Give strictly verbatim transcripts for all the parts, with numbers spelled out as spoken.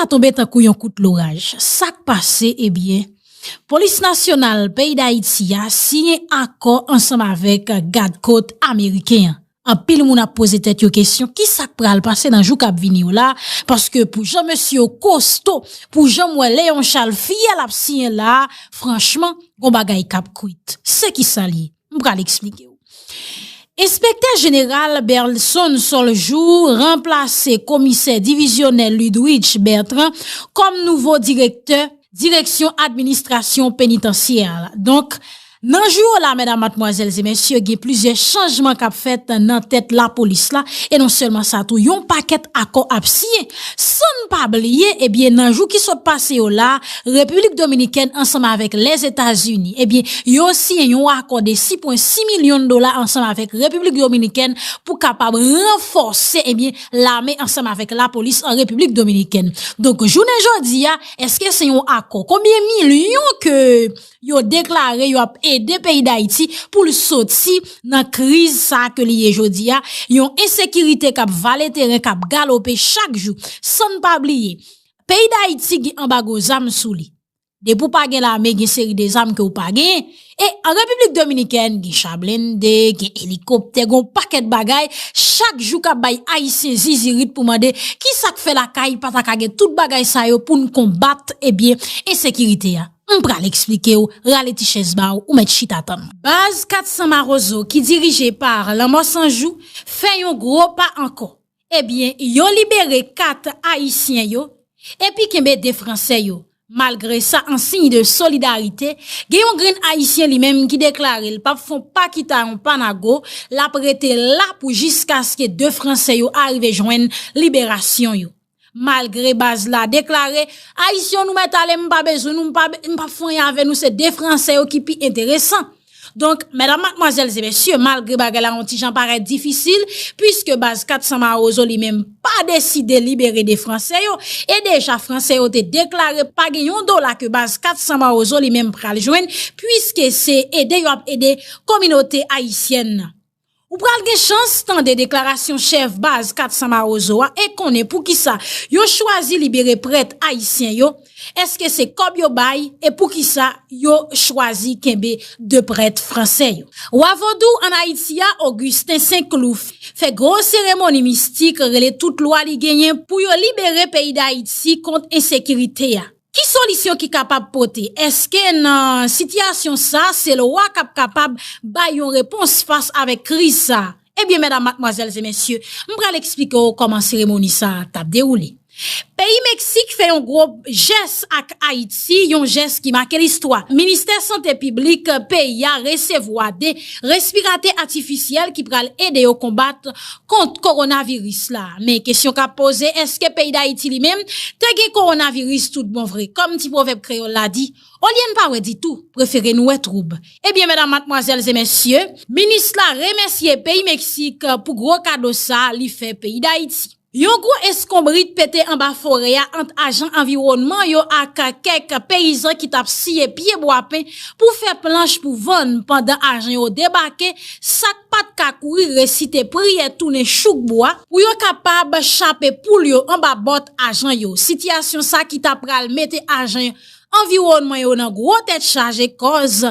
Sa tonbe tankou yon kout loraj. Sa k pase, ebyen, Polis Nasyonal peyi Dayiti a siyen akò ansanm avèk gad kot ameriken an. Anpil moun ap poze tèt yo kesyon, ki sa k pral pase nan jou k ap vini yo la? Paske pou jan mesye yo kosto, pou jan m wè Léon Charles fyè l ap siyen la, franchman, gon bagay k ap kwit. Se ki sa l ye? M pral eksplike w. Enspektè Jeneral Berlson Soljour ranplase Komisè Divizyonè Ludwich Bertrand kòm nouvo direktè Direksyon Administrasyon Penitansyè la. Donk, nan jou yo la, medam, madmwazèl e mesye, gen plizyè chanjman k ap fèt nan tèt lapolis la, e non sèlman sa tou, yon pakèt akò ap siyen. San n pa bliye, ebyen, nan jou ki sot pase yo la, Repiblik Dominikèn ansanm avèk Lèzetazini, ebyen, yo siyen yon akò de sis pwen sis milyon dola ansanm avèk Repiblik Dominikèn pou kapab ranfòse, ebyen, lame ansanm avèk lapolis an Repiblik Dominikèn. Donk, jounen jodi a, èske se yon akò? Konbyen milyon ke yo deklare yo ap ede peyi Dayiti pou l soti nan kriz sa ke li ye jodi a, yon ensekirite k ap vale teren, k ap galope chak jou. San n pa bliye, peyi Dayiti gen anbago zam sou li. Depi w pa gen lame, gen seri de zam ke w pa genyen. E an Repiblik Dominikèn, gen cha blende, gen elikoptè, gen yon pakèt bagay. Chak jou k ap bay Ayisyen zizirit pou mande ki sa k fè lakay pa ta ka gen tout bagay sa yo pou n konbat, ebyen, ensekirite a. M pral eksplike w, rale ti chèz ba w, ou mèt chita tann. Baz kat san Mawozo ki dirije pa Lanmò San Jou fè yon gwo pa ankò. Ebyen, yo libere kat Ayisyen yo, epi kenbe de Fransè yo. Malgre sa, an siy de solidarite, gen yon grenn Ayisyen li menm ki deklare l p ap fè yon pa kita yon pa nago, l ap rete la pou jiskaske de Fransè yo arive jwenn liberasyon yo. Malgre baz la deklare, Ayisyen nou mèt ale, m pa bezwen nou, m pa, m p ap fè anyen avè nou, se de Fransè yo ki pi enteresan. Donk, medam, madmwazèl e mesye, malgre bagay la yon ti jan parèt difisil, piske baz kat san Mawozo li menm pa deside libere de Fransè yo, e deja Fransè yo te deklare pa gen yon dola ke baz kat san Mawozo li menm pral jwenn, piske se ede yo ap ede kominote ayisyèn nan. Ou pral gen chans tande deklarasyon chèf baz kat san Mawozo a e konnen poukisa yo chwazi libere prèt ayisyen yo. Èske se kòb yo bay e poukisa yo chwazi kenbe de prèt fransè yo? Wa vodou ann Ayiti a, Augustin Saint-Clouf, fè gwo seremoni mistik, rele tout lwa li genyen pou yo libere peyi Dayiti kont ensekirite a. Ki solisyon ki kapab pote? Èske nan sitiyasyon sa, se lwa k ap kapab bay yon repons fas avèk kriz sa? Ebyen, medam, madmwazèl e mesye, m pral eksplike w kòman seremoni sa a t ap dewoule. Peyi Meksik fè yon gwo jès ak Ayiti, yon jès ki make listwa. Ministè Sante Piblik peyi a resevwa de respiratè atifisyèl ki pral ede yo konbat kont kowonaviris la. Men kesyon k ap poze, èske peyi Dayiti li menm te gen kowonaviris tout bon vre? Kòm ti pwovèb kreyòl la di, olye n pa wè ditou, prefere n wè twoub. Ebyen, medam, madmwazèl e mesye, minis la remèsye peyi Meksik pou gwo kado sa li fè peyi Dayiti. Yon gwo eskonbrit pete anba forè a ant ajan anviwònman yo ak kèk peyizan ki t ap siye pye bwapen pou fè planch pou vann pandan ajan yo debake, sa k pa t ka kouri resite priyè tounen chouk bwa pou yo kapab chape poul yo anba bòt ajan yo. Sitiyasyon sa ki ta pral mete ajan anviwònman yo nan gwo tèt chaje kòz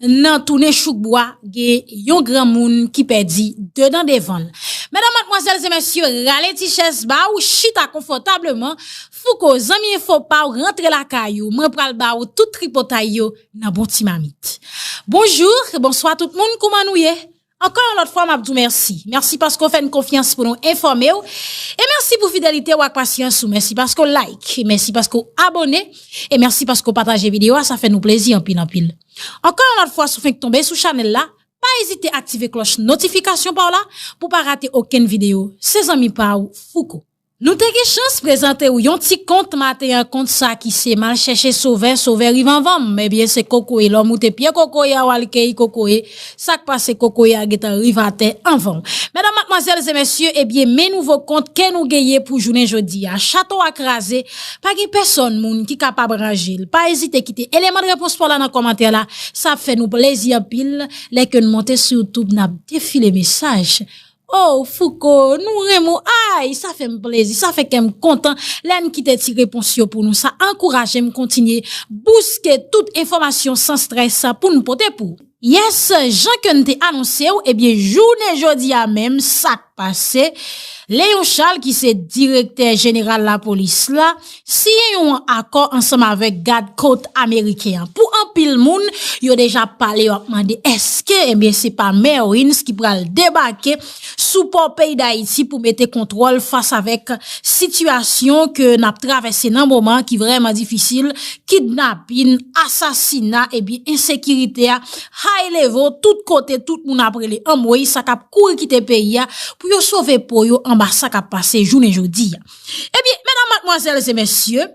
nan tounen chouk bwa gen yon granmoun ki pèdi de dan devan l. Medam, madmwazèl e mesye, rale ti chèz ba w, chita konfòtableman. Fouco, zanmi enfo pa w, rantre lakay ou. Mwen pral ba w tout tripotay yo nan bon ti mamit. Bonjou, bonswa tout moun, kouman nou ye? Ankò yon lòt fwa, m ap di w mèsi. Mèsi paske w fè n konfyans pou nou enfòme w. E mèsi pou fidelite w ak pasyans ou. Mèsi paske w like. Mèsi paske w abòne. E mèsi paske w pataje videyo a. Sa fè nou plezi anpil, anpil. Ankò yon lòt fwa, si w fenk tonbe sou chanèl la, pa ezite aktive klòch notifikasyon pa w la pou w pa rate okenn videyo. Se zanmi pa w, Fouco. Nou te gen chans prezante w yon ti kont maten an, kont sa ki se m al chèche sovè, sovè rive anvan m. Ebyen, se kokoye, lè w moute pye kokoye a, w al keyi kokoye, sa k pase kokoye a gentan rive atè anvan w. Medam, madmwazèl e mesye, ebyen, men nouvo kont ke nou genyen pou jounen jodi a. Chato a kraze, pa gen pèsòn moun ki kapab ranje l. Pa ezite kite eleman de repons pa w la nan kòmantè la, sa ap fè nou plezi anpil. Lè ke n monte sou YouTube, n ap defile mesaj. Oh, Fouco, nou renmen w. Ay, sa fè m plezi, sa fè kè m kontan lè n kite ti repons yo pou nou. Sa ankouraje m kontinye bouske tout enfòmasyon san strès pou n pote pou ou. Yes, jan ke n te anonse w, ebyen, jounen jodi a menm, sa k pase, Léon Charles, ki se direktè jeneral lapolis la, siyen yon akò ansanm avèk gad kot ameriken an. Pou anpil moun, yo deja pale, yo ap mande èske, ebyen, se pa Marines ki pral debake sou pò peyi Dayiti pou mete kontwòl fas avèk sitiyasyon ke n ap travèse nan moman ki vrèman difisil, kidnapin, asasina, ebyen, ensekirite a, high level, tout kote, tout moun ap rele anmwey, sa k ap kouri kite peyi a, pou yo sove po yo anba sa k ap pase jounen jodi a. Ebyen, medam, madmwazèl e mesye,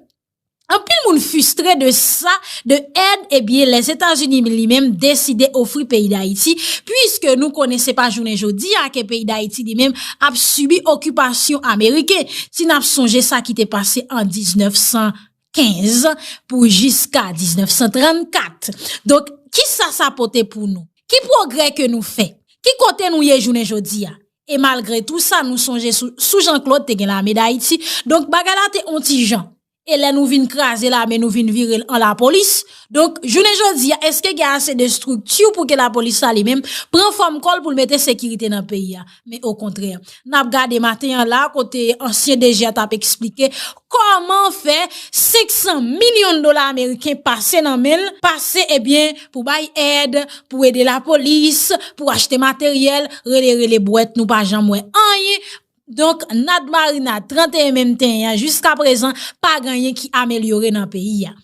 anpil moun fristre de sa, de èd, ebyen, Lèzetazini li menm deside ofri peyi Dayiti, piske nou konnen se pa jounen jodi a ke peyi Dayiti li menm ap sibi okipasyon ameriken. Si n ap sonje sa ki te pase an diznèf san kenz pou jiska diznèf san trannkat. Donk, kisa sa pote pou nou? Ki pwogrè ke nou fè? Ki kote nou ye jounen jodi a? E malgre tou sa, nou sonje sou, sou Jean Claude te gen lame Dayiti. Donk, bagay la te on ti jan. E lè nou vin kraze lame, nou vin vire l an lapolis. Donk, jounen jodi a, èske gen ase de estrikti pou ke lapolis la li menm pran fòm kò l pou l mete sekirite nan peyi a? Men okontrè, n ap gade maten an la, kote ansyen D G a t ap eksplike kòman fè senk san milyon dola ameriken pase nan men l, pase, ebyen, pou bay èd, pou ede lapolis, pou achte materyèl, rele, rele bwèt, nou pa janm wè anyen. Donk, Nad Marina trannteyen menm ten an, jiska prezan, pa gen anyen ki amelyore nan peyi a.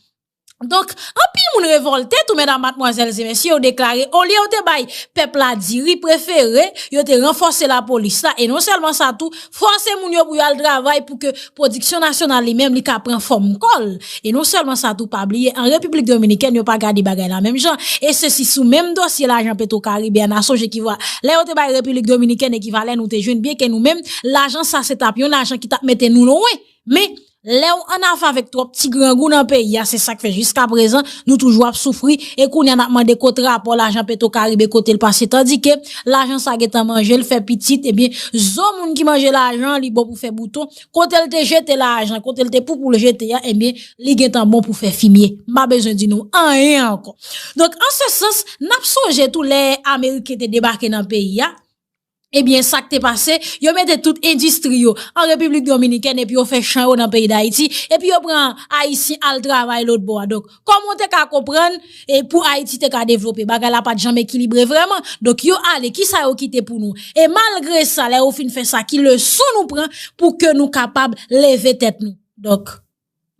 Donk, anpil moun revòlte tou, medam, madmwazèl e mesye, yo deklare, olye yo te bay pèp la diri prefere, yo te ranfòse lapolis la, e non sèlman sa tou, fòse moun yo pou yo al travay pou ke pwodiksyon nasyonal li menm, li ka pran fòm kò l. E non sèlman sa tou, pa bliye, an Repiblik Dominikèn, yo pa gade bagay la menm jan. E se si sou menm dosye lajan Petro Caribe a, n a sonje ki vwa, lè yo te bay Repiblik Dominikèn e ki valè nou te jwenn, byen ke nou menm, lajan sa se t ap yon lajan ki t ap mete nou lwen. Men, lè w annafè avèk twòp ti grangou nan peyi a, se sa k fè jiska prezan, nou toujou ap soufri, e kounye a n ap mande kote rapò lajan Petro Caribe, kote l pase, tandike lajan sa gentan manje l, fè pitit, ebyen, zo moun ki manje lajan, li bon pou fè bouton, kote l te jete lajan, kote l te pou pou l jete a, ebyen, li gentan bon pou fè fimye. M pa bezwen di nou anyen ankò. Donk, an se sans, n ap sonje tou lè Ameriken te debake nan peyi a, ebyen, sa k te pase, yo mete tout endistri yo an Repiblik Dominikèn epi yo fè chan yo nan peyi Dayiti, epi yo pran Ayisyen al travay lòt bò a. Donk, kòman w te ka konprann, e pou Ayiti te ka devlope, bagay la pa t janm ekilibre vrèman. Donk, yo ale, kisa yo kite pou nou? E malgre sa, lè yo fin fè sa, ki leson nou pran pou ke nou kapab leve tèt nou? Donk,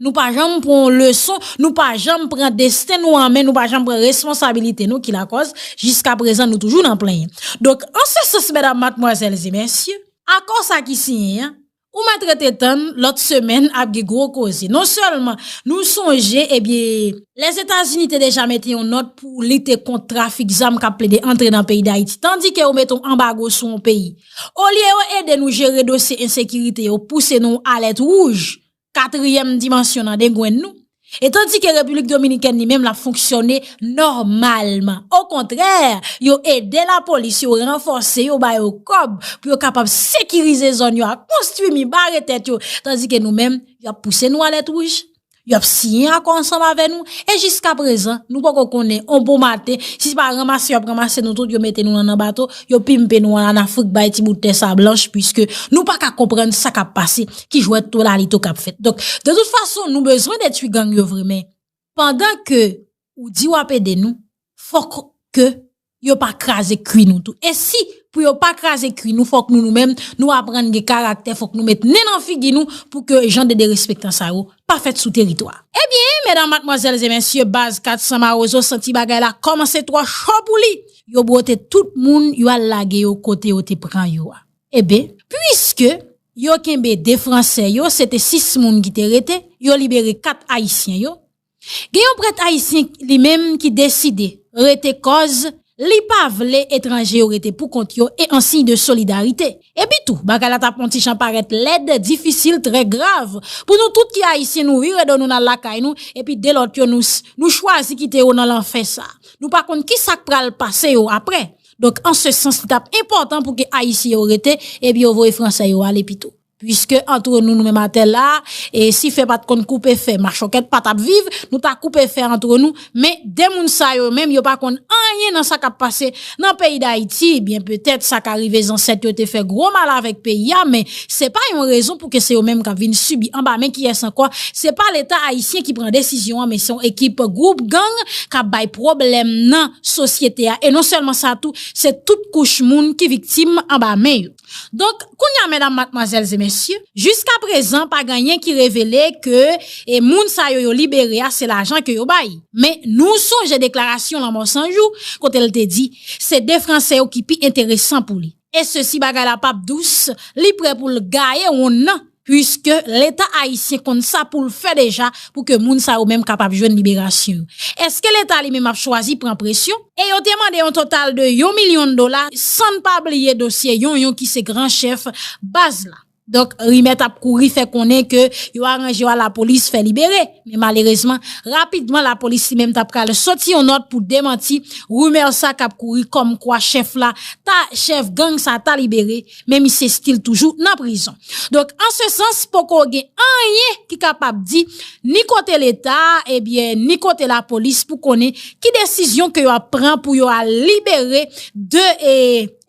nou pa janm pran yon leson, nou pa janm pran desten nou an men, nou pa janm pran responsabilite nou ki lakòz, jiska prezan nou toujou nan plenyen. Donk, an se sans, medam, madmwazèl e mesye, akò sa ki siyen an, ou mèt rete tann, lòt semèn ap gen gwo koze. Non sèlman nou sonje, ebyen, Lèzetazini te deja mete yon nòt pou lite kont trafik zam k ap plede antre nan peyi Dayiti, tandike yo mete yon anbago sou yon peyi. Olye yo ede nou jere dosye ensekirite yo, pouse nou alèt wouj, katriyèm dimansyon nan dengwenn nou. E tandike Repiblik Dominikèn li menm l ap fonksyone nòmalman. Okontrè, yo ede lapolis, yo ranfòse, yo ba yo kòb pou yo kapab sekirize zòn yo, a konstwi mi, bare tèt yo. Tandike nou menm, y ap pouse nou alèt wouj. Y ap siyen akò ansanm avè nou. E jiska prezan, nou poko konnen, on bon maten, si se pa ranmase y ap ranmase nou tout, yo mete nou nan, nan bato, yo pimpe nou an Afrik, bay ti bout tè sa blanch, piske nou pa ka konprann sa k ap pase, ki jwèt tolalito k ap fèt. Donk, de tout fason, nou bezwen detwi gang yo vre, men pandan ke ou di w ap ede nou, fòk ke yo pa kraze kwi nou tou. E si pou yo pa kraze kwi nou, fòk nou, nou menm, nou aprann gen karaktè, fòk nou met nen nan figi nou pou ke jan de derespektan sa yo pa fèt sou teritwa. Ebyen, medam, madmwazèl e mesye, baz kat san Mawozo santi bagay la kòmanse twò cho pou li. Yo bwote tout moun, yo al lage yo kote yo te pran yo a. Eben, piske yo kenbe de Fransè yo, se te sis moun ki te rete, yo libere kat Ayisyen yo. Gen yon prèt ayisyen li menm ki deside rete kòz li pa vle etranje yo rete pou kont yo e an siy de solidarite. Epi tou, bagay la t ap on ti jan parèt lèd, difisil, trè grav pou nou tout ki Ayisyen, nou vire do nou n al lakay nou, epi de lòt yo, nou, nou chwazi kite yo nan lanfè sa. Nou pa konn ki sa k pral pase yo apre. Donk, an se sans, li t ap enpòtan pou ke Ayisyen yo rete, epi yo voye Fransè yo ale pito. Piske antre nou, nou menm atè la, e si fè pa t konn koupe fè, machòkèt pa t ap viv, nou ta koupe fè antre nou, men de moun sa yo menm, yo pa konn anyen nan sa k ap pase nan peyi Dayiti. Byen petèt, sa ka rive zansèt yo te fè gwo mal avèk peyi a, men se pa yon rezon pou ke se yo menm k ap vin sibi anba men kiyès ankò. Se pa Leta ayisyen ki pran desizyon an, men se yon ekip gwoup gang k ap bay pwoblèm nan sosyete a. E non sèlman sa tou, se tout kouch moun ki viktim anba men yo. Donk, kounye a, medam, madmwazèl e mesye, jiska prezan, pa gen anyen ki revele ke e moun sa yo yo libere a, se lajan ke yo bay. Men, nou sonje deklarasyon Lanmò San Jou, kote l te di, se de Fransè yo ki pi enteresan pou li. E sesi, bagay la p ap dous, li prè pou l gaye wonn nan, piske Leta ayisyen konn sa pou l fè deja pou ke moun sa yo menm kapab jwenn liberasyon yo. Èske Leta li menm ap chwazi pran presyon? E yo te mande yon total de yon milyon dola, san n pa bliye dosye Yonyon ki se gran chèf baz la. Donk, rimè t ap kouri fè konnen ke yo aranje yo a lapolis fè libere. Men malerezman, rapidman, lapolis li menm t ap pral soti yon nòt pou demanti rimè sa k ap kouri kòmkwa chèf la, ta, chèf gang sa ta libere, men misye still toujou nan prizon. Donk, an se sans, poko gen anyen ki kapab di, ni kote Leta, ebyen, ni kote lapolis pou konnen ki desizyon ke yo ap pran pou yo al libere de, e,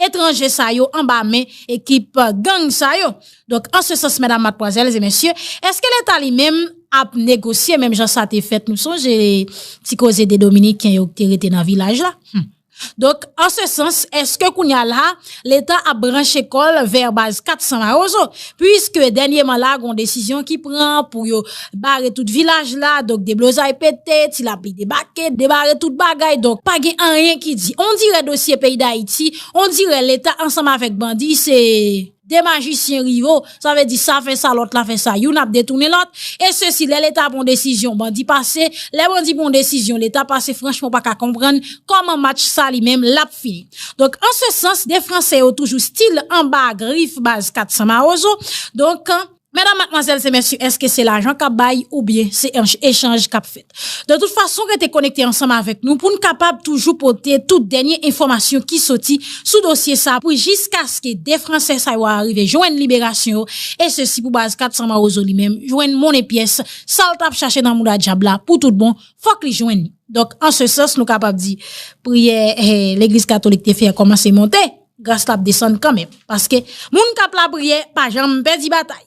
etranje sa yo anba men ekip gang sa yo. Donk, an se sans, medam, madmwazèl e mesye, èske Leta li menm ap negosye menm jan sa te fèt? Nou sonje ti koze de Dominiken yo ki te rete nan vilaj la? Hmm. Donk, an se sans, èske kounye a la, Leta ap branche kò l vè baz kat san Mawozo? Piske dènyèman la, gon desizyon ki pran pou yo bare tout vilaj la, donk deblozay pete, ti lapli debake, debare tout bagay, donk pa gen anyen ki di. Ondirè dosye peyi Dayiti, ondirè Leta ansanm avèk bandi, se de majisyen rivo, sa vle di sa fè sa, lòt la fè sa, youn ap detounen lòt, e sesi lè Leta pran desizyon, bandi pase, lè bandi pran desizyon, Leta pase, franchman, w pa ka konprann kòman match sa li menm l ap fini. Donk, an se sans, de Fransè yo toujou still anba grif baz kat san Mawozo. Donk, medam, madmwazèl e mesye, èske se lajan k ap bay oubyen se ench-, echanj k ap fèt? De tout fason, rete konekte ansanm avèk nou pou n kapab toujou pote tout dènye enfòmasyon ki soti sou dosye sa pou jiskaske de Fransè sa yo a rive jwenn liberasyon yo, e sesi pou baz kat san Mawozo li menm jwenn monnen pyès, sa l t ap chache nan mouda dyab la pou tout bon, fòk li jwenn li. Donk, an se sans, nou kapab di, priyè, eh, legliz katolik te fè a kòmanse monte, gras la ap desann kanmenm. Paske moun k ap lapriyè pa janm pèdi batay.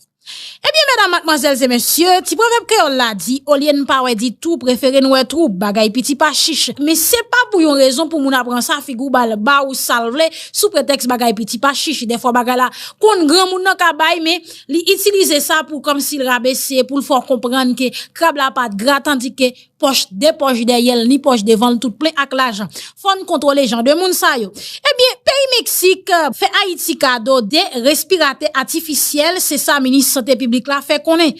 Ebyen, medam, madmwazèl e mesye, ti pwovèb kreyòl la di, olye n pa wè ditou, prefere n wè twou, bagay piti pa chich. Men se pa pou yon rezon pou moun ap ranse figi w, ba l, ba ou sa l vle, sou pretèks bagay piti pa chich. Dèfwa bagay la konn granmoun nan ka bay, men li itilize sa pou kòmsi l rabese, pou l fè w konprann ke krab la pa t gra, tandike pòch, de pòch dèyè l, ni pòch devan l, tout plen ak lajan. Fò n kontwole jan de moun sa yo. Ebyen, peyi Meksik, eh, fè Ayiti kado de respiratè atifisyèl, se sa minis sante piblik la fè konnen.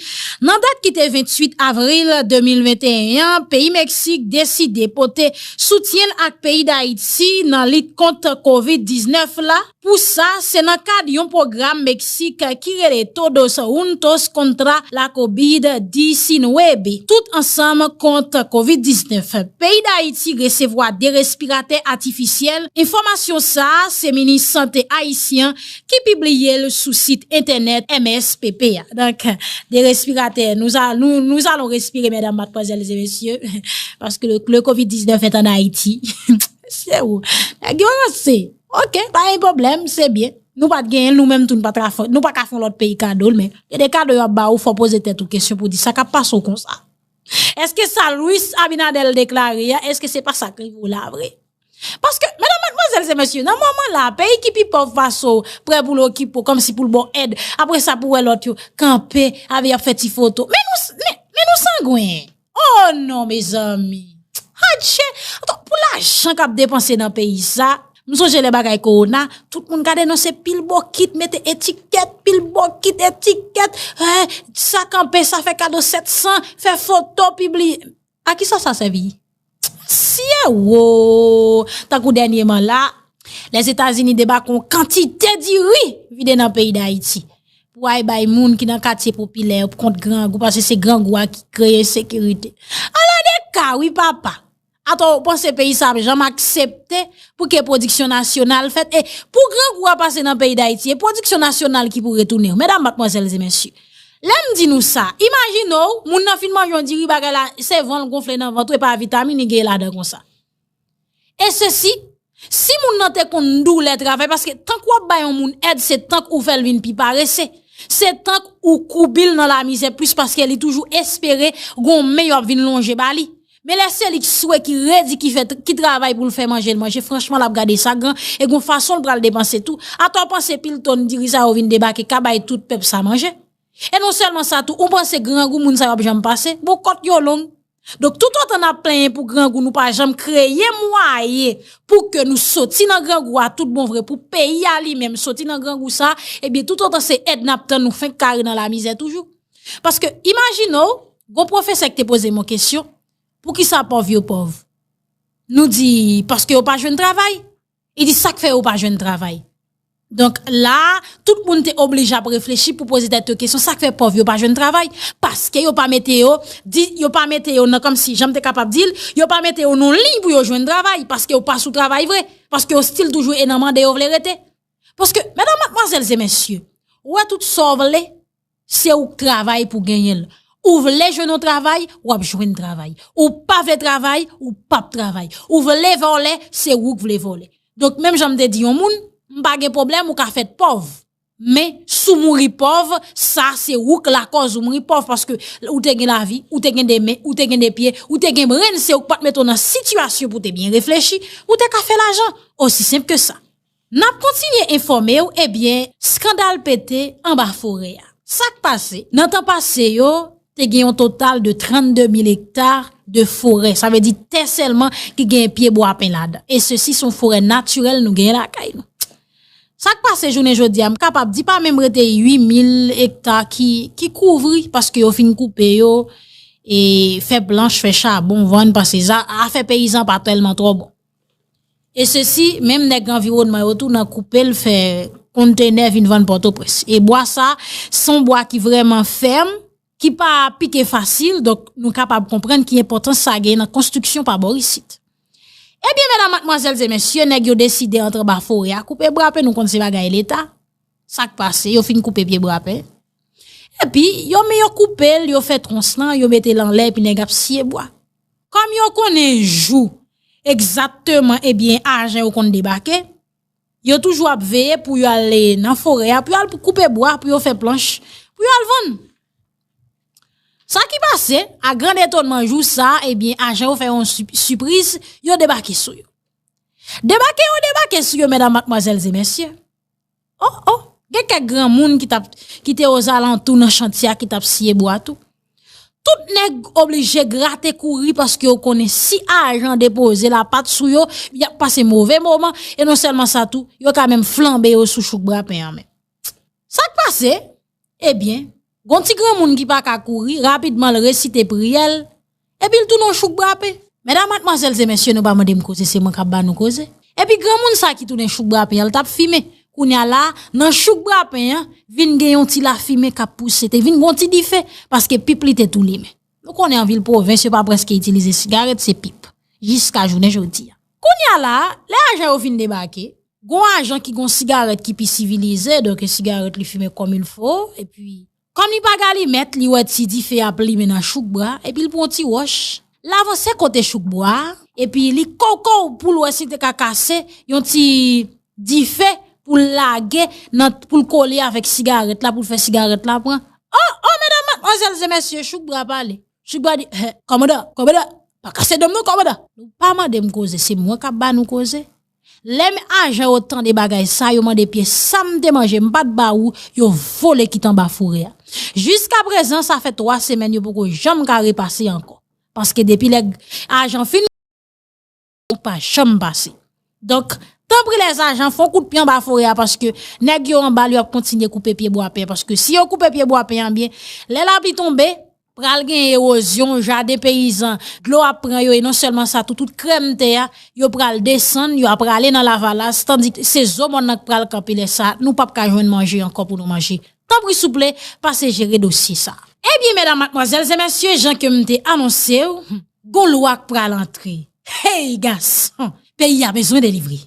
Nan dat ki te venntuit avril de mil venteyen an, peyi Meksik deside pote soutyen l ak peyi Dayiti nan lit kont kovid diznèf la. Pou sa, se nan kad yon pwogram Meksik ki rele Todos Juntos contra la covid diecinueve, Tout Ansanm Kont kovid diznèf. Peyi Dayiti resevwa de respiratè atifisyèl. Enfòmasyon sa a, se minis sante ayisyen an ki pibliye l sou sit entènèt M S P P a. Donk, de respiratè, nous a-, nous, nous allons respirer, mesdames, mademoiselles et messieurs, parce que le, le covid diznèf est en Haïti. Se ou. Nèg yo ranse. Ok, pa gen pwoblèm, se byen. Nou pa t genyen l, nou menm tou, nou pa t ka fè, nou pa ka fè yon lòt peyi kado l, men gen de kado y ap ba ou, fò w poze tèt ou kesyon pou w di sa k ap pase w konsa. Èske sa Luis Abinader deklare a, èske se pa sa k rive w la vre? Paske, medam, madmwazèl e mesye, nan moman la, peyi ki pi pòv pase w prè pou l okipe w, kòmsi pou l ba w èd. Apre sa, pou w wè lòt yo kanpe, avè y ap fè ti foto. Men nou, men, men nou sangwen. Oh non, mezanmi. Adje, pou lajan k ap depanse nan peyi sa, m sonje lè bagay kowona, tout moun ka denonse pil bokit, mete etikèt, pil bokit, etikèt, eh, sa kanpe, sa fè kado sèt san, fè foto, pibliye. A kisa sa sèvi? Sye wo! Tankou dènyèman la, Lèzetazini debake yon kantite diri vide nan peyi Dayiti. Pou al bay moun ki nan katye popilè yo pou kont grangou, paske se grangou a ki kreye ensekirite. Ala de ka, wi, papa! Atò, ou panse peyi sa ap janm aksepte pou ke pwodiksyon nasyonal fèt? E pou grangou a pase nan peyi Dayiti, e pwodiksyon nasyonal ki pou retounen? Medam, madmwazèl e mesye, lè m di nou sa, imajine w, moun nan fin manje yon diri, bagay la, se van l gonfle nan vant ou, e pa vitamin li gen ladan konsa. E sesi, si moun nan te konn doulè travay, paske tank w ap bay yon moun èd, se tank ou fè l vin pi parese. Se tank ou koubi l nan lamizè plis, paske li toujou espere gon men y ap vin lonje ba li. Men lè se li k swe, ki redi, ki fè, ki travay pou l fè manje l manje, franchman, l ap gade sa gran, e gon fason l pral depanse tou. Atò, w panse Pilton, diri sa yo vin debake, ka bay tout pèp sa manje? E non sèlman sa tou, ou panse grangou moun sa yo ap janm pase? Bon, kòt yo long. Donk, toutotan n ap plenyen pou grangou, nou pa janm kreye mwayen pou ke nou soti nan grangou a tout bon vre, pou peyi a li menm soti nan grangou sa, ebyen, toutotan se èd n ap tann, nou fenk kare nan lamizè toujou. Paske, imajine w, gon pwofesè ki te poze m yon kesyon, poukisa pòv yo pòv? Nou di, paske yo pa jwenn travay. Li di, sa k fè yo pa jwenn travay? Donk, la, tout moun te oblije ap reflechi pou poze tèt yo kesyon, sa k fè pòv yo pa jwenn travay? Paske yo pa mete yo, di, yo pa mete yo nan, kòmsi, jan m te kapab di l, yo pa mete yo nan liy pou yo jwenn travay, paske yo pa sou travay vre, paske yo still toujou e nan mande yo vle rete. Paske, medam, madmwazèl e mesye, ou wè tout sa w vle, se ou k travay pou genyen l. Ou vle jwenn yon travay, w ap jwenn travay. Ou pa vle travay, ou p ap travay. Ou vle vòlè, se ou k vle vòlè. Donk, menm jan m te di yon moun, m pa gen pwoblèm, ou ka fèt pòv. Men, si w mouri pòv, sa se ou k lakòz ou mouri pòv, paske ou te gen lavi, ou te gen de men, ou te gen de pye, ou te gen brenn, se ou k pa t mete w nan sitiyasyon pou w te byen reflechi, ou te ka fè lajan. Osi senp ke sa. N ap kontinye enfòme w, ebyen, eskandal pete anba forè a. Sa k pase? Nan tan pase yo, te gen yon total de trannde mil ekta de forè. Sa vle di tè sèlman ki gen pye bwapen ladan. E sesi se yon forè natirèl nou genyen lakay nou. Sa k pase jounen jodi a, m kapab di pa menm rete uit mil ekta ki, ki kouvri, paske yo fin koupe yo, e fè planch, fè chabon, vann, paske za-, afè peyizan pa tèlman twò bon. E sesi, menm nèg anviwònman yo tou nan koupe l, fè kontenè vin vann Pòtoprens. E bwa sa, se yon bwa ki vrèman fèm, ki pa pike fasil, donk nou kapab konprann ki enpòtans sa gen nan konstriksyon pa bò isit. Ebyen, medam, madmwazèl e mesye, nèg yo deside antre anba forè a, koupe bwapen, nou konn se bagay Leta. Sa k pase, yo fin koupe pye bwapen. Epi, yo, men yo koupe l, yo fè twons lan, yo mete l anlè, epi nèg ap siye bwa. Kòm yo konnen jou egzakteman, ebyen, ajan yo konn debake, yo toujou ap veye pou yo al nan forè a, pou yo al koupe bwa, pou yo fè planch, pou yo al vann. Sa ki pase, a grand etonman jou sa, ebyen, ajan yo fè yon si-, sipriz, yo debake sou yo. Debake yo debake sou yo, medam, madmwazèl e mesye. Oh, oh, gen kèk granmoun ki t ap, ki te ozalantou nan chantye a, ki t ap siye bwa tou. Tout nèg oblije grate kouri paske yo konnen si ajan depoze lapat sou yo, y ap pase move moman, e non sèlman sa tou, yo ka menm flanbe yo sou chouk bwapen an menm. Sa k pase? Ebyen, gon ti granmoun ki pa ka kouri, rapidman l resite priyè l, epi l tounen yon chouk bwapen. Medam, madmwazèl e mesye, nou pa mande m koze, se mwen k ap ba nou koze. Epi granmoun sa ki tounen chouk bwapen an, l t ap fimen. Kounye a la, nan chouk bwapen an, vin gen yon ti lafimen k ap pouse, te vin gon ti dife, paske pip li te tou limen. Nou konnen an vil pwovens, yo pa prèske itilize sigarèt, se pip. Jiska jounen jodi a. Kounye a la, lè ajan yo fin debake, gon ajan ki gon sigarèt ki pi sivilize, donk sigarèt li fimen kòm il fo, epi kòm li pa gen alimèt, li wè ti dife ap limen nan chouk bwa, epi l pran yon ti wòch. L avanse kote chouk bwa a, epi li kokow pou l wè si l te ka kase yon ti dife pou l lage nan, pou l kole avèk sigarèt la, pou l fè sigarèt la pran. Oh, oh, medam, madmwazèl e mesye, chouk bwa pale. Chouk bwa di, "Hè, kòmandan, kòmandan, pa kase dan m non, kòmandan." Nou pa mande m koze, se mwen k ap ba nou koze. Lè m ajan yo tande bagay sa, yo mande pye sa m te manje, m pa t ba ou, yo vole kite anba forè a. Jiska prezan, sa fè twa semèn yo poko janm ka repase ankò. Paske depi lè ajan fin, yo pa janm pase. Donk, tanpri lèzajan, fè yon kout pye anba forè a, paske nèg yo anba l, yo ap kontinye koupe pye bwapen, paske si yo koupe pye bwapen an byen, lè lapli tonbe, pral gen ewozyon, jaden peyizan, dlo ap pran yo, e non sèlman sa, tout, tout krèm tè a, yo pral desann, yo ap rale nan lavalas, tandi se zo mòn nan k pral kanpe lè sa, nou p ap ka jwenn manje ankò pou nou manje. Tanpri souple, pase jere dosye sa. Ebyen, medam, madmwazèl e mesye, jan ke m te anonse w, gon lwa k pral antre. Hey gason, peyi a bezwen delivre.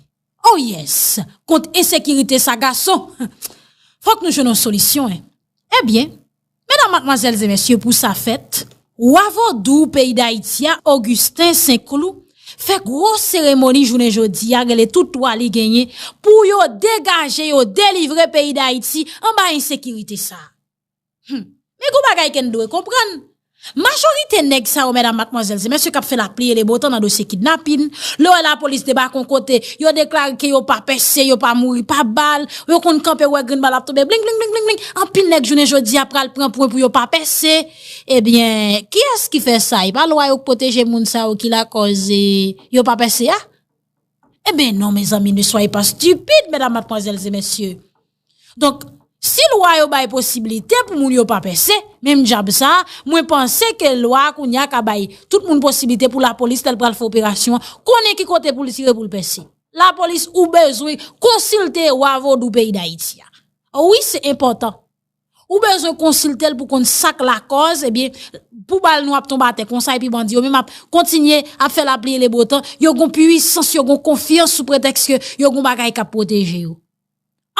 Oh yes, kont ensekirite sa gason, fòk nou jwenn yon solisyon. Ebyen, medam, madmwazèl e mesye, pou sa fèt, wa vodou peyi Dayiti a, Augustin Saint-Cloud, fè gwo seremoni jounen jodi a, rele tout wa li genyen pou yo degaje, yo delivre peyi Dayiti anba ensekirite sa. Hmm. Men gon bagay ke n dwe konprann. Majorite nèg sa yo, medam, madmwazèl e mesye, k ap fè lapli e lebotan nan dosye kidnapin, lè w wè lapolis debake yon kote, yo deklare ke yo pa pèse, yo pa mouri pa bal, yo konn kanpe, wè grenn bal ap tonbe, bling, bling, bling, bling, bling. Anpil nèg jounen jodi a pral pran pwen pou yo pa pèse. Ebyen, kiyès ki fè sa? E pa lwa yo k pwoteje moun sa yo ki lakòz, e, yo pa pèse a? Ebyen non, mezanmi, ne soyez pas stupides, medam, madmwazèl e mesye. Donk, si lwa yo bay posiblite pou moun yo pa pèse, menm djab sa, mwen panse ke lwa a kounye a ka bay tout moun posiblite pou lapolis, lè l pral fè operasyon an, konnen ki kote pou l tire pou l pèse. Lapolis, ou bezwen konsilte wa vodou peyi Dayiti a. Wi, se enpòtan. Ou bezwen konsilte l pou konn sa k lakòz, ebyen, pou bal nou ap tonbe atè konsa, epi bandi yo menm ap kontinye ap fè lapli e lebotan, yo gon pwisans, yo gon konfyans sou pretèks ke yo gon bagay k ap pwoteje yo.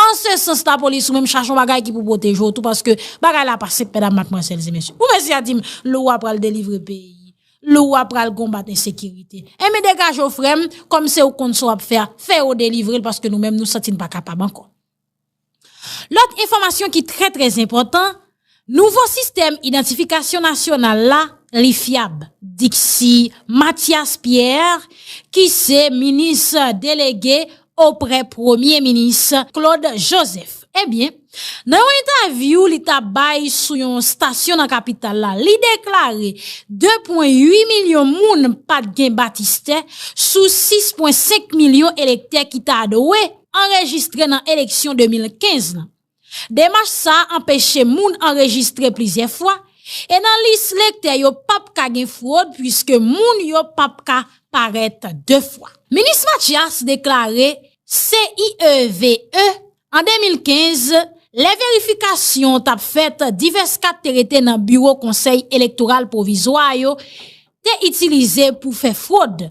An se sans, lapolis ou menm chache yon bagay ki pou pwoteje w tou, paske bagay la pa senp, medam, madmwazèl e mesye. Pou mesye a di m, lwa pral delivre peyi, lwa pral konbat ensekirite. Enben degaje w, frè m, kòm se ou konn sa w ap fè a, fè yo delivre l, paske nou menm nou santi n pa kapab ankò. Lòt enfòmasyon ki trè, trè enpòtan, nouvo sistèm idantifikasyon nasyonal la, li fyab, diksi Mathias Pierre, ki se minis delege oprè Premye Minis Claude Joseph. Ebyen, nan yon entèvyou li t ap bay sou yon estasyon nan kapital la, li deklare de pwen uit milyon moun pa t gen batistè sou sis pwen senk milyon elektè ki ta dwe anrejistre nan eleksyon de mil kenz lan. Demach sa a anpeche moun anrejistre plizyè fwa, e nan lis elektè yo p ap ka gen fwod, piske moun yo p ap ka parèt de fwa. Minis Mathias deklare C I E V E, an de mil kenz, lè verifikasyon t ap fèt, divès kat te rete nan biwo Konsèy Elektoral Pwovizwa yo te itilize pou fè fwod.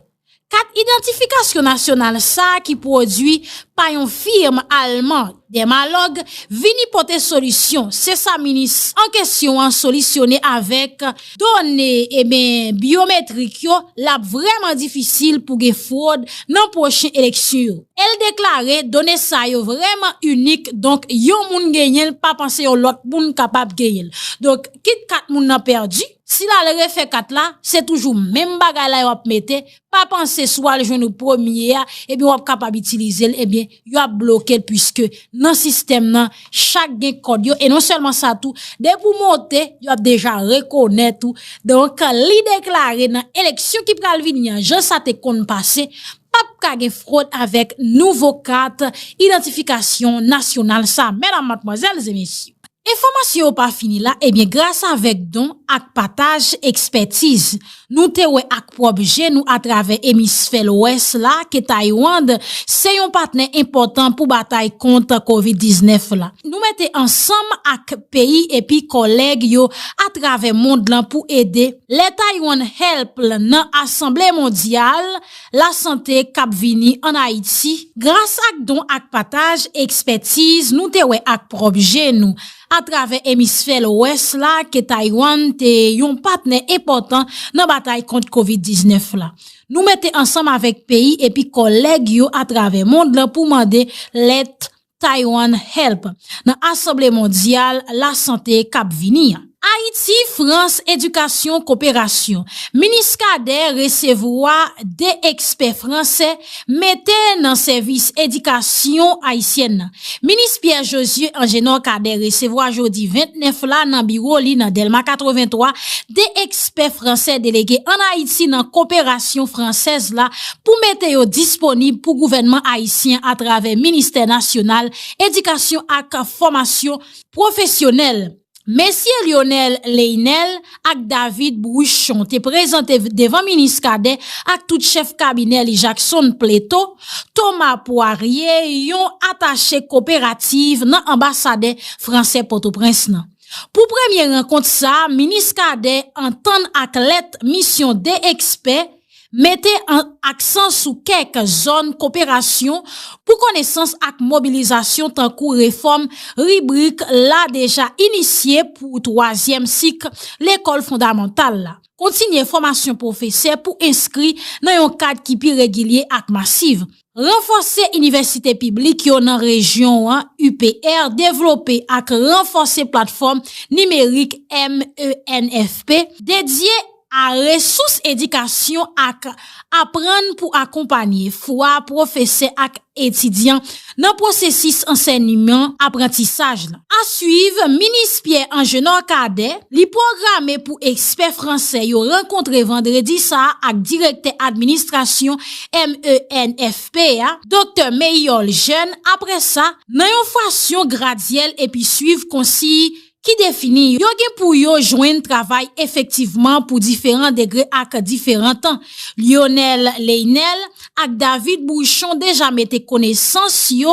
Kat idantifikasyon nasyonal sa a ki pwodui pa yon fim alman, Dermalog, vini pote solisyon. Se sa minis an kesyon an solisyone avèk done, ebyen, byometrik yo, l ap vrèman difisil pou gen fwod nan pwochen eleksyon yo. E l deklare done sa yo vrèman inik, donk yon moun genyen l, pa panse yon lòt moun kapab genyen l. Donk, kit kat moun nan pèdi, si l al refè kat la, se toujou menm bagay la yo ap mete, pa panse si w al jwenn ou premye a, ebyen w ap kapab itilize l, ebyen yo ap bloke l, piske nan sistèm nan, chak gen kòd yo, e non sèlman sa tou, depi w monte, yo ap deja rekonèt ou. Donk, li deklare nan eleksyon ki pral vini an, jan sa te konn pase, p ap ka gen fwod avèk nouvo kat idantifikasyon nasyonal sa, medam, madmwazèl e mesye. Enfòmasyon yo pa fini la, ebyen, gras avèk don ak pataj ekspètiz, nou te wè ak pwòp je nou atravè emisfè lwès la ke Taiwan se yon patnè enpòtan pou batay kont kovid diznèf la. Nou mete ansanm ak peyi epi kòlèg yo atravè mond lan pou ede lè Taiwan Help nan Asanble Mondyal Lasante k ap vini ann Ayiti, gras ak don ak pataj ekspètiz nou te wè ak pwòp je nou atravè emisfè lwès la ke Taiwan te yon patnè enpòtan nan batay kont kovid diznèf la. Nou mete ansanm avèk peyi epi kòlèg yo atravè mond lan pou mande lèt Taiwan Help nan Asanble Mondyal Lasante k ap vini an. Ayiti, Frans, edikasyon, koperasyon. Minis Cadet resevwa de ekspè fransè mete nan sèvis edikasyon ayisyèn nan. Minis Pierre Josué Angenor Cadet resevwa jodi vennèf la nan biwo li nan Dèlma katrevenntwa de ekspè fransè delege ann Ayiti nan koperasyon fransèz la pou mete yo disponib pou gouvènman ayisyen atravè Ministè Nasyonal Edikasyon ak Fòmasyon Pwofesyonèl. Mesye Lionel Leynel ak David Bruchon te prezante devan minis Cadet ak tout chèf kabinè li Jackson Pleto, Thomas Poirier, yon atache koperativ nan anbasadè fransè Pòtoprens nan. Pou premye rankont sa a, minis Cadet antann ak lèt misyon de ekspè mete an aksan sou kèk zòn koperasyon pou konesans ak mobilizasyon, tankou refòm ribrik la deja inisye pou twazyèm sik lekòl fondamantal la, kontinye fòmasyon pwofesè pou enskri nan yon kad ki pi regilye ak masiv, ranfòse inivèsite piblik yo nan rejyon an, U P R, devlope ak ranfòse platfòm nimerik M E N F P dedye a resous edikasyon ak aprann pou akonpanye fwa pwofesè ak etidyan nan pwosesis ansèyman aprantisaj la. A swiv, Minis Pierre Angenor Cadet, li pwograme pou ekspè fransè yo rankontre vandredi sa a ak direktè administrasyon M E N F P a, Doktè Meyol Jeune. Apre sa, nan yon fasyon gradyèl epi swiv konsiy ki defini, yo gen pou yo jwenn travay efektivman pou diferan degre ak diferan tan. Lionel Leynel ak David Bouchon deja mete konesans yo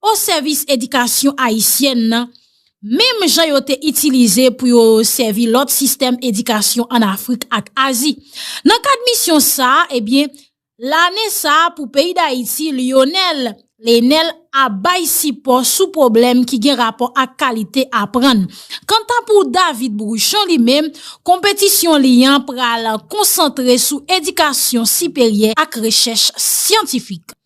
o sèvis edikasyon ayisyèn nan, menm jan yo te itilize pou yo sèvi lòt sistèm edikasyon ann Afrik ak Azi. Nan kad misyon sa a, ebyen, lane sa a pou peyi Dayiti, Lionel Leynel ap bay sipò sou pwoblèm ki gen rapò ak kalite aprann. Kanta pou David Bouchon li menm, konpetisyon li an pral konsantre sou edikasyon siperyè ak rechèch syantifik.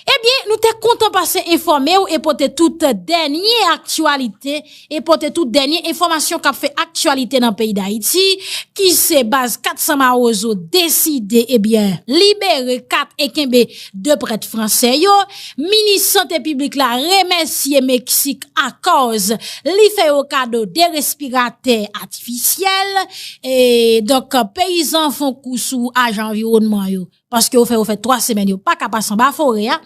Ebyen, nou te kontan pase enfòme w e pote tout dènye aktyalite e pote tout dènye enfòmasyon k ap fè aktyalite nan peyi Dayiti, ki se baz kat san Mawozo deside, ebyen, libere kat e kenbe de prèt fransè yo. Minis sante piblik la remèsye Meksik akòz li fè yo kado de respiratè atifisyèl. E, donk, peyizan fè yon kou sou ajan anviwònman yo, paske yo fè, yo fè twa semèn yo pa ka pase anba forè a.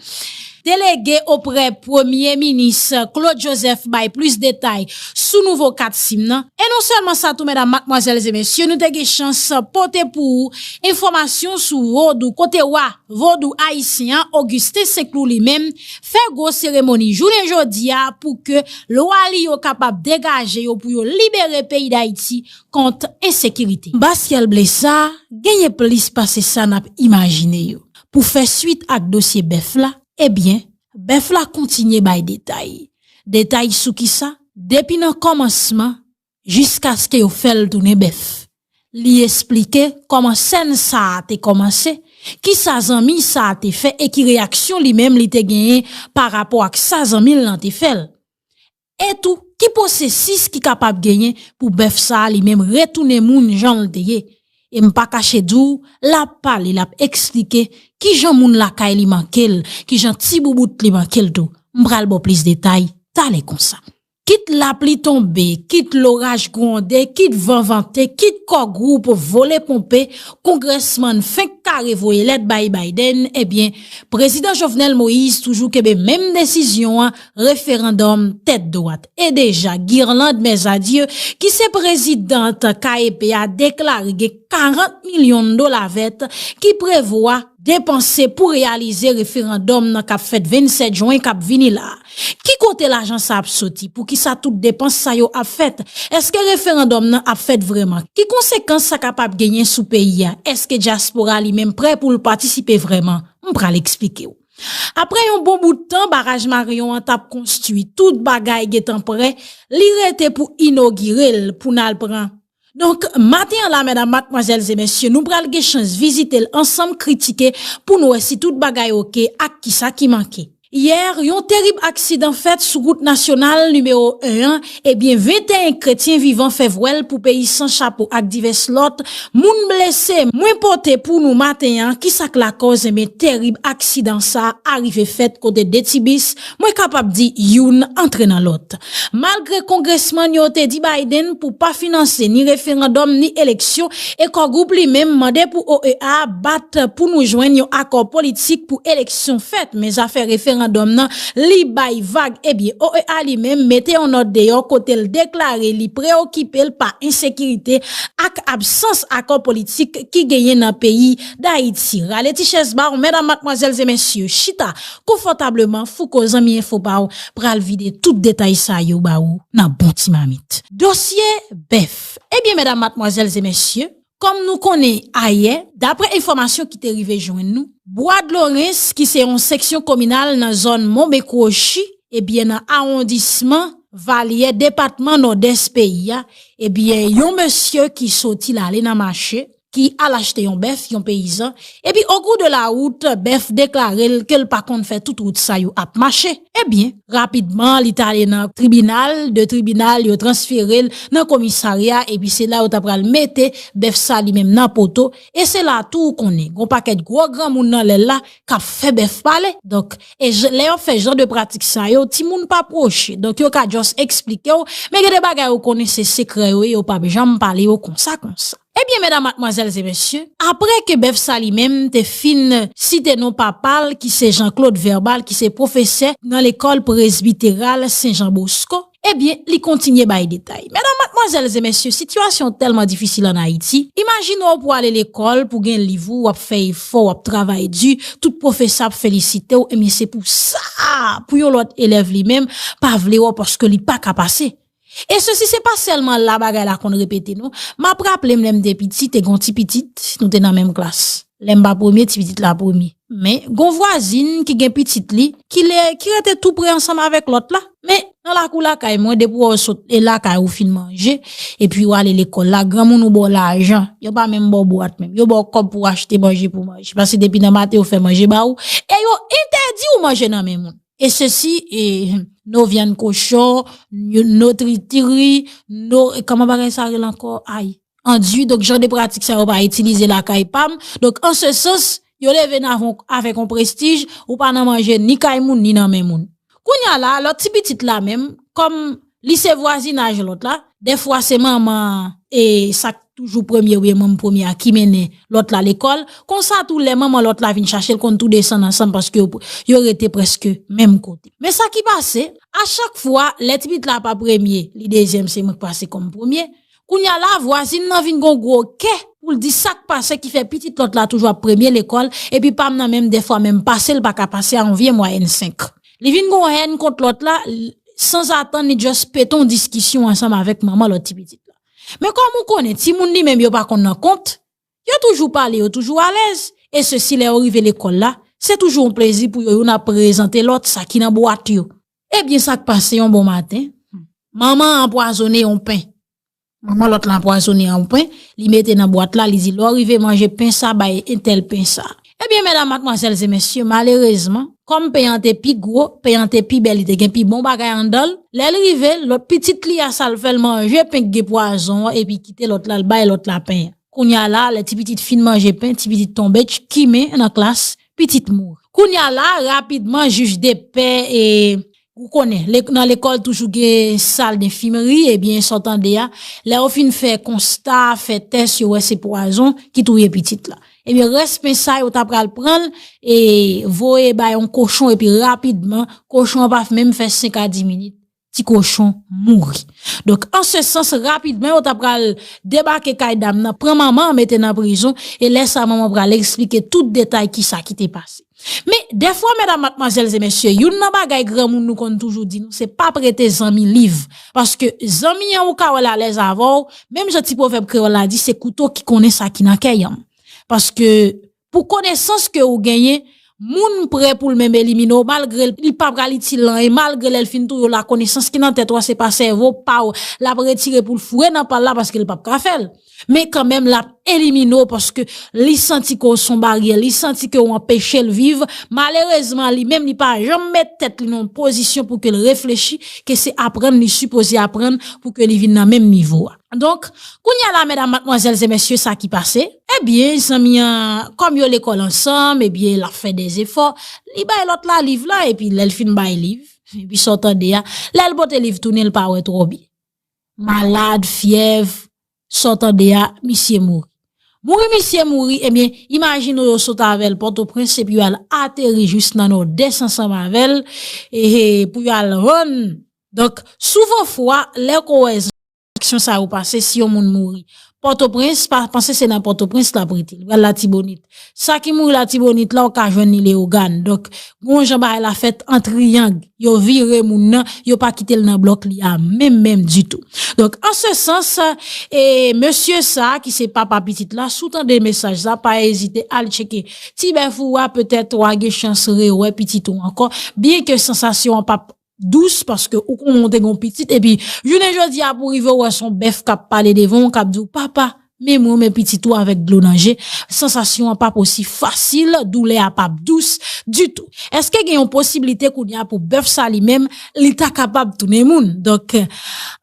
Delege oprè Premye Minis Claude Joseph bay plis detay sou nouvo kat sim nan. E non sèlman sa tou, medam, madmwazèl e mesye, nou te gen chans pote pou ou enfòmasyon sou vodou, kote wa vodou ayisyen an, Augustin St. Cloud li menm, fè gwo seremoni jounen jodi a pou ke lwa li yo kapab degaje yo pou yo libere peyi Dayiti kont ensekirite. Ba syèl ble sa, genyen plis pase sa n ap imajine yo. Pou fè swit ak dosye bèf la, ebyen, bèf la kontinye bay detay. Detay sou kisa? Depi nan kòmansman jiskaske yo fè l tounen bèf. Li esplike kòman sèn sa a te kòmanse, kisa zanmi sa a te fè e ki reyaksyon li menm li te genyen pa rapò ak sa zanmi l lan te fè l. E tou, ki pwosesis ki kapab genyen pou bèf sa a li menm retounen moun jan l te ye? E m pa kache di w, l ap pale, l ap eksplike kijan moun lakay li manke l, kijan ti boubout li manke l tou. M pral ba w plis detay talè konsa. Kit lapli tonbe, kit loraj gwonde, kit van vante, kit kò gwoup vole ponpe, kongrèsmann fenk kare voye lèt bay Biden, ebyen, Prezidan Jovenel Moïse toujou kenbe menm desizyon an, referandòm tèt dwat. E deja, Guirlande Mèzadye, ki se prezidan K E P a, deklare gen karant milyon dola vèt ki prevwa depanse pou reyalize referandòm nan k ap fèt vennsèt jen k ap vini la a. Ki kote lajan sa ap soti? Poukisa tout depans sa yo ap fèt? Èske referandòm nan ap fèt vrèman? Ki konsekans sa kapab genyen sou peyi a? Èske dyaspora li menm prè pou l patisipe vrèman? M pral eksplike w. Apre yon bon bout tan, baraj Marion an t ap konstwi, tout bagay gentan prè, li rete pou inogire l, pou n al pran. Donk, maten an la, medam, madmwazèl e mesye, nou pral gen chans vizite l ansanm, kritike, pou n wè si tout bagay oke ak kisa ki manke. Yè, yon terib aksidan fèt sou wout nasyonal nimewo en an, ebyen, venteyen kretyen vivan fè vwèl pou peyi san chapo ak divès lòt moun blese. Mwen pote pou nou maten an, kisa k lakòz, ebyen, terib aksidan sa a rive fèt kote de ti bis, mwen kapab di youn antre nan lòt. Malgre kongresmann yo te di Biden pou pa finanse ni referandòm ni eleksyon, e kò gwoup li menm mande pou O E A bat pou nou jwenn yon akò politik pou eleksyon fèt, men zafè referandòm nan, li bay vag. Ebyen, O E A li menm mete yon nòt deyò kote l deklare li preokipe l pa ensekirite ak absans akò politik ki genyen nan peyi Dayiti. Rale ti chèz ba w, medam, madmwazèl e mesye, chita konfòtableman, Fouco, zanmi enfo pa w, pral vide tout detay sa yo ba ou nan bon ti mamit. Dosye bèf. Ebyen, medam, madmwazèl e mesye, Kòm nou konnen ayè, daprè enfòmasyon ki te rive jwenn nou, Bwa Dlorens, ki se yon seksyon kominal nan zòn Monben Kwochi, ebyen nan awondisman Valyè, depatman Nòdès peyi a, ebyen yon mesye ki soti l ale nan mache, ki al achte yon bèf, yon peyizan, epi o kou de la wout, bèf deklare l ke l pa konn fè tout wout sa yo ap mache. Ebyen, rapidman, li t ale nan tribinal, de tribinal, yo transfere l nan komisarya, epi se la yo ta pral mete bèf sa li menm nan poto, e se la tou ou konnen, gon pakèt gwo granmoun nan lè l la k ap fè bèf pale. Donk, e j- lè yo fè jan de pratik sa yo, timoun pa pwoche. Donk, yo ka just eksplike w, men gen de bagay ou konnen se sekrè yo ye, yo p ap janm pale yo konsa, konsa. Ebyen, medam, madmwazèl e mesye, apre ke bèf sa li menm te fin site non papa l, ki se Jean Claude Verbal, ki se pwofesè nan lekòl presbiteral Sen Jan Bosko, ebyen, li kontinye bay detay. Medam, madmwazèl e mesye, sitiyasyon tèlman difisil ann Ayiti. Imajine w pou ale lekòl, pou gen liv ou, w ap fè efò, w ap travay di, tout pwofesè ap felisite w, ebyen, se pou sa, pou yon lòt elèv li menm, pa vle wè w paske li pa ka pase. E sesi, se pa sèlman la bagay la konn repete, non. M ap raple m lè m te piti, te gon ti pitit, nou te nan menm klas. Lè m pa premye, ti pitit la premye. Men, gon vwazin ki gen pitit li, ki le, ki rete tou pre ansanm avèk lòt la. Men, nan lakou lakay mwen, depi w sot e lakay ou fin manje, epi w ale lekòl la, granmoun ou ba w lajan, yo pa menm ba w bwat menm. Yo ba w kòb pou w achte manje pou w manje. Paske depi nan maten yo fè manje ba ou, e yo entèdi w manje nan men moun. E sesi, e, no vyann kochon, no tritri, no, kòman bagay sa rele ankò? Ay, andui. Donk, jan de pratik sa yo pa itilize lakay pa m. Donk, an se sans, yo leve n avon, avèk yon prestij, ou pa nan manje ni kay moun, ni nan men moun. Kounye a la, lòt ti pitit la menm, kòm li se vwazinaj lòt la, dèfwa se manman e sa k toujou premye oubyen manm premye a ki mennen lòt la lekòl. Konsa tou, lè manman lòt la vin chache l, konn tou desann ansanm paske yo, yo rete prèske menm kote. Men sa ki pase, a chak fwa, lè ti pitit la pa premye, li dezyèm, se mwen k pase kòm premye. Kounye a la, vwazin nan vin gon gwo kè pou l di sa k pase ki fè pitit lòt la toujou ap premye lekòl, epi pa m nan menm dèfwa menm pase l pa ka pase a yon vye mwayèn senk. Li vin gon hèn kont lòt la, l- sanzatann, li just pete yon diskisyon ansanm avèk manman lòt ti pitit la. Men kòm ou konnen, timoun li menm yo pa konn nan kont, yo toujou pale, yo toujou alèz, e sesi lè yo rive lekòl la, se toujou yon plezi pou yo youn ap prezante lòt sa ki nan bwat yo. Ebyen, sa k pase yon bon maten, manman an anpwazonnen yon pen. Manman lòt la anpwazonnen yon pen, li mete nan bwat la, li di, lè w rive manje pen sa, bay entèl pen sa. Ebyen, medam, madmwazèl e mesye, malerezman, kòm pen an te pi gwo, pen an te pi bèl, li te gen pi bon bagay anndan l, lè l rive, lòt pitit li a sa l fè, l manje pen k gen pwazon an, epi kite lòt la, l bay lòt la pen an. Kounye a la, lè ti pitit fin manje pen, ti pitit tonbe tchkimen nan klas, pitit mouri. Kounye a la, rapidman, jij de pè e Ou konnen, le- nan lekòl toujou gen sal denfimri, ebyen, sa w tande a, lè yo fin fè konsta, fè tès, yo wè se pwazon ki touye pitit la. Ebyen, rès pen sa, yo ta pral pran l e voye bay yon kochon, epi rapidman, kochon an pa menm fè senk a dis minit, ti kochon mouri. Donk, an se sans, rapidman, yo ta pral debake kay dam nan, pran manman an, mete nan prizon, e lè sa, manman pral eksplike tout detay kisa ki te pase. Men, dèfwa, medam, madmwazèl e mesye, youn nan bagay granmoun nou konn toujou di nou, se pa prete zanmi liv. Paske zanmi an ou ka wè l alèz avè w, menm jan ti pwovèb kreyòl la di, se kouto ki konnen sa ki nan kè yanm. Paske pou konesans ke ou genyen, moun prè pou l menm elimine w, malgre l, li pa pral itil anyen, malgre lè l fin touye w la, konesans ki nan tèt ou a, se pa sèvo pa w, l ap retire pou l foure nan pa l la paske l p ap ka fè l. Men kanmenm, l ap elimine w paske li santi ke w se yon baryè, li santi ke w anpeche l viv. Malerezman, li menm, li pa janm met tèt li nan yon pozisyon pou ke l reflechi ke se aprann li sipoze aprann pou ke li vin nan menm nivo a. Donk, kounye a la, medam, madmwazèl e mesye, sa ki pase, ebyen, zanmi an, kòm yo lekòl ansanm, ebyen, l ap fè de zefò, li bay lòt la liv la, epi lè l fin bay liv, epi sa w tande a, lè l pote liv tounen, l pa wè twò byen. Malad, fyèv, sa w tande a, misye mouri. Mouri, misye mouri, ebyen, imajine w yo sot avè l Pòtoprens, epi yo al ateri jis nan Nòdès ansanm avè l, e, e, pou yo al rann. Donk, souvan fwa, lè ke w wè aksyon sa yo pase, si yon moun mouri, Pòtoprens, pa panse se nan Pòtoprens l ap rete. Li pral Latibonit. Sa ki mouri Latibonit la, ou ka jwenn li Leyogàn. Donk, gon jan bagay la fèt an triyang. Yo vire moun nan, yo pa kite l nan blòk li a, menm, menm ditou. Donk, an se sans, e, mesye sa, ki se papa pitit la, si w tande mesaj sa, pa ezite al tcheke ti bèf ou a, petèt w a gen chans rewè pitit ou ankò, byen ke sansasyon an p ap dous, paske ou konnen w te gen yon pitit, epi jounen jodi a pou rive w wè se yon bèf k ap pale devan w, k ap di w, "Papa, men mwen, men pitit ou avèk dlo nan je," sansasyon an p ap osi fasil, doulè a p ap dous ditou. Èske gen yon posiblite kounye a pou bèf sa li menm, li ta kapab tounen moun? Donk,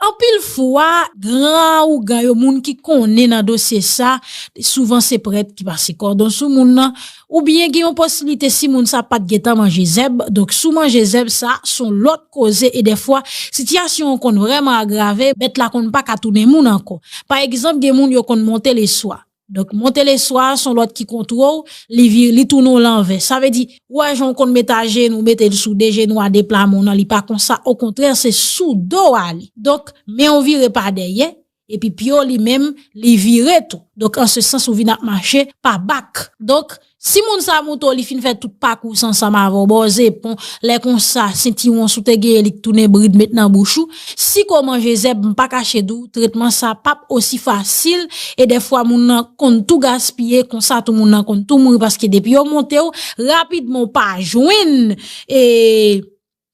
anpil fwa, gran ougan yo, moun ki konnen nan dosye sa, souvan se prèt ki pase kòdon sou moun nan, oubyen gen yon posiblite si moun sa pa t gentan manje zèb. Donk, si w manje zèb sa, se yon lòt koze e dèfwa, sitiyasyon an konn vrèman agrave, bèt la konn pa ka tounen moun ankò. Pa egzanp, gen moun yo konn monte leswa. Donk, monte leswa, se yon lòt ki kontwòl, li vi-, li tounen w lanvè. Sa vle di, ou wè jan w konn met ajenou, mete l sou de jenou a de pla men w nan, li pa konsa, okontrè, se sou do a li. Donk, men w vire pa dèyè, epi pye w li menm, li vire tou. Donk, an se sans, ou vin ap mache pa bak. Donk, si moun sa moute w, li fin fè tout pakou sa ansanm avè w, ba w zepon, lè konsa, sentiwon si w te genyen, li k tounen brid met nan bouch ou. Si ke w manje zèb, m pa kache di w, tretman sa p ap osi fasil, e dèfwa moun nan konn tou gaspiye, konsa tou moun nan konn tou mouri, paske depi yo monte w, rapidman w pa jwenn, e,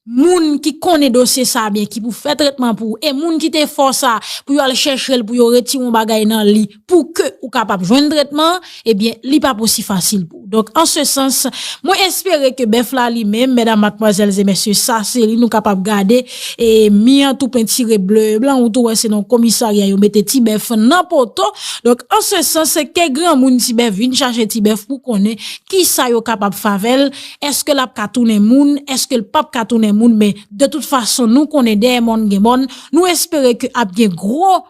moun ki konnen dosye sa byen, ki pou fè tretman pou ou, e moun ki te fè w sa, pou yo al chèche l, pou yo retire yon bagay nan li, pou ke ou kapab jwenn tretman an, ebyen, li p ap osi fasil pou ou. Donk, an se sans, mwen espere ke bèf la li menm, medam, madmwazèl e mesye, sa se li nou kapab gade, e mi an tou pentire ble e blan, ou tou wè se nan komisarya yo mete ti bèf nan poto. Donk, an se sans, ke granmoun ti bèf vin chache ti bèf pou konnen kisa yo kapab fè avè l, èske l ap ka tounen moun, èske l p ap ka tounen moun, men de tout fason, nou konnen dèyè mòn gen mòn, nou espere ke ap gen gwo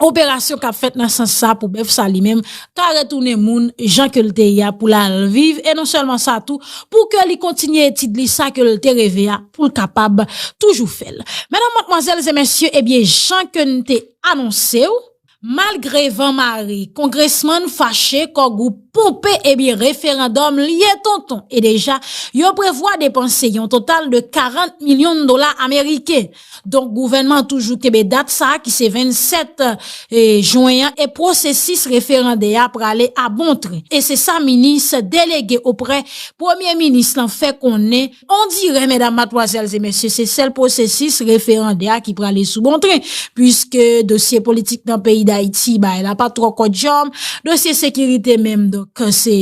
operasyon k ap fèt nan sans sa pou bèf sa li menm ka retounen moun jan ke l te ye a pou l al viv, e non sèlman sa tou, pou ke li kontinye etid li, sa ke l te reve a, pou l kapab toujou fè l. Medam, madmwazèl e mesye, ebyen, jan ke n te anonse w, malgre van mare, kongresmann fache, kò gwoup ponpe, ebyen, referandòm li ye tonton. E deja, yo prevwa depanse yon total de karant milyon dola ameriken. Donk, gouvènman an toujou kenbe dat sa a ki se vennsèt, e, jen an, e pwosesis referandè a prale a bon tren. E se sa minis delege oprè premye minis lan fè konnen. Ondirè, medam, madmwazèl e mesye, se sèl pwosesis referandè a ki prale sou bon tren, piske dosye politik nan peyi Dayiti, bagay la pa twò kòdjòm, dosye sekirite menm, donk, se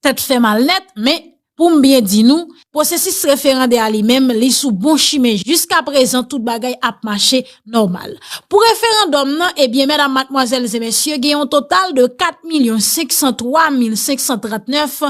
tèt fè mal nèt, men pou m byen di nou, pwosesis referandè a li menm, li sou bon chimen. Jiskaprezan, tout bagay ap mache nòmal. Pou referandòm nan, ebyen, medam, madmwazèl e mesye, gen yon total de kat milyon senk san twa mil senk san trant nèf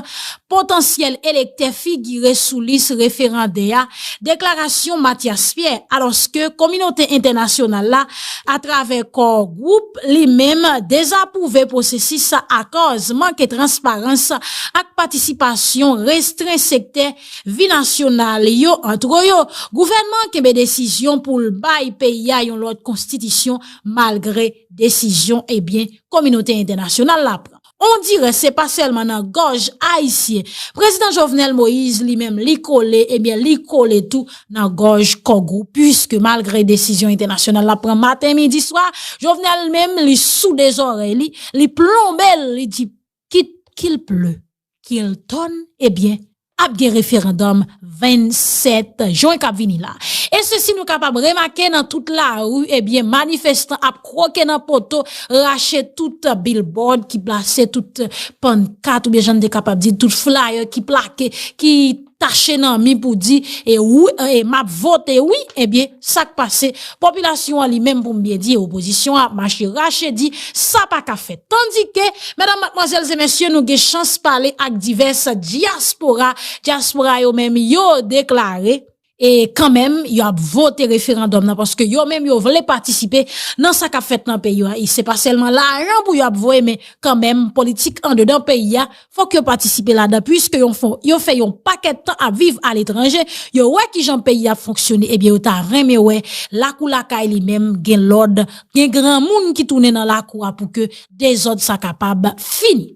potansyèl elektè figire sou lis referandè a, deklarasyon Mathias Pierre, alòske kominote entènasyonal la, atravè kò gwoup, li menm, dezapwouve pwosesis sa akòz manke transparans ak patisipasyon restren sektè vi nasyonal yo, antre yo. Gouvènman an kenbe desizyon pou l bay peyi a yon lòt konstitisyon, malgre desizyon, ebyen, kominote entènasyonal la pran. Ondirè se pa sèlman nan gòj ayisyen Prezidan Jovenel Moïse li menm li kole, ebyen, li kole tou nan gòj kò gwoup, piske malgre desizyon entènasyonal la pran maten, midi, swa, Jovenel menm li soude zòrèy li, li plonbe l, li di, "Kit, qu'il pleut, qu'il tonne, ebyen, ap gen referandòm vennsèt jen k ap vini la." E sesi nou kapab remake nan tout lari, ebyen, manifestan ap kwoke nan poto, rache tout billboard ki plase, tout pannkat, oubyen jan n te kapab di, tout flyer ki plake, ki tache nan mi pou di, e wi, e m ap vote wi, ebyen, sa k pase, popilasyon an li menm, pou m byen di, e opozisyon an ap mache rache di, sa pa ka fèt. Tandike, medam, madmwazèl e mesye, nou gen chans pale ak divès dyaspora. Dyaspora yo menm, yo deklare, e kanmenm, yo ap vote referandòm nan, paske yo menm, yo vle patisipe nan sa k ap fèt nan peyi yo a. E se pa sèlman lajan pou yo ap voye, men kanmenm, politik andedan peyi a, fòk yo patisipe ladan, piske yo fè, yo fè yon pakèt tan ap viv aletranje, yo wè kijan peyi a ap fonksyone, ebyen, yo ta renmen wè lakou lakay li menm gen lòd, gen granmoun ki tounen nan lakou a pou ke dezòd sa kapab fini.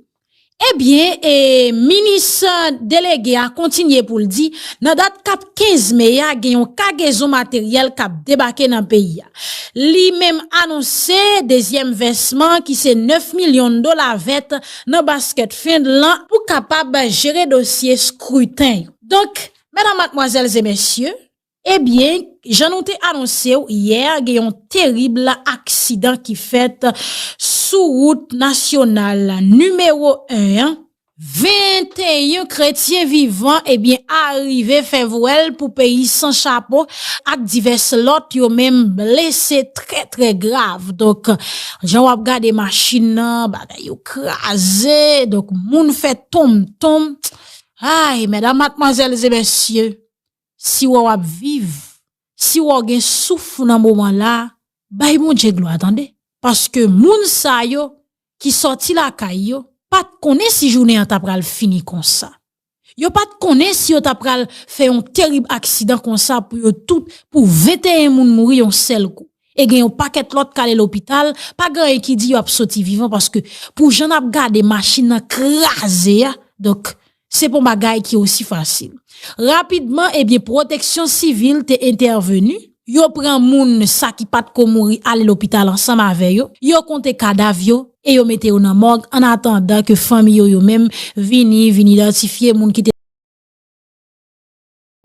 Ebyen, e, minis delege a kontinye pou l di, nan dat k ap kenz me a, gen yon kagezon materyèl k ap debake nan peyi a. Li menm anonse dezyèm vèsman ki se nèf milyon dola vèt nan baskèt Finland pou kapab jere dosye skriten yo. Donk, medam, madmwazèl e mesye, ebyen, jan nou te anonse w yè, gen yon terib aksidan ki fèt sou wout nasyonal nimewo en an. Venteyen kretyen vivan, ebyen, arive fè vwèl pou peyi san chapo, ak divès lòt yo menm blese trè, trè grav. Donk, jan w ap gade machin nan, bagay yo kraze, donk, moun fè tonm tonm. Ay, medam, madmwazèl e mesye, si w ap viv, si w gen souf nan moman la, bay Bondye glwa, tande. Paske moun sa yo ki sòti lakay yo, pa t konnen si jounen an ta pral fini konsa. Yo pa t konnen si yo ta pral fè yon terib aksidan konsa pou yo tout, pou venteyen moun mouri yon sèl kou. E gen yon pakèt lòt k ale lopital, pa gen anyen ki di yo ap soti vivan, paske pou jan n ap gade machin nan kraze a, donk, se pa yon bagay ki osi fasil. Rapidman, ebyen, Pwoteksyon Sivil te entèveni. Yo pran moun sa ki pa t ko mouri ale lopital ansanm avè yo. Yo konte kadav yo e yo mete yo nan mòg, an atandan ke fanmi yo, yo menm, vini, vin idantifye moun ki te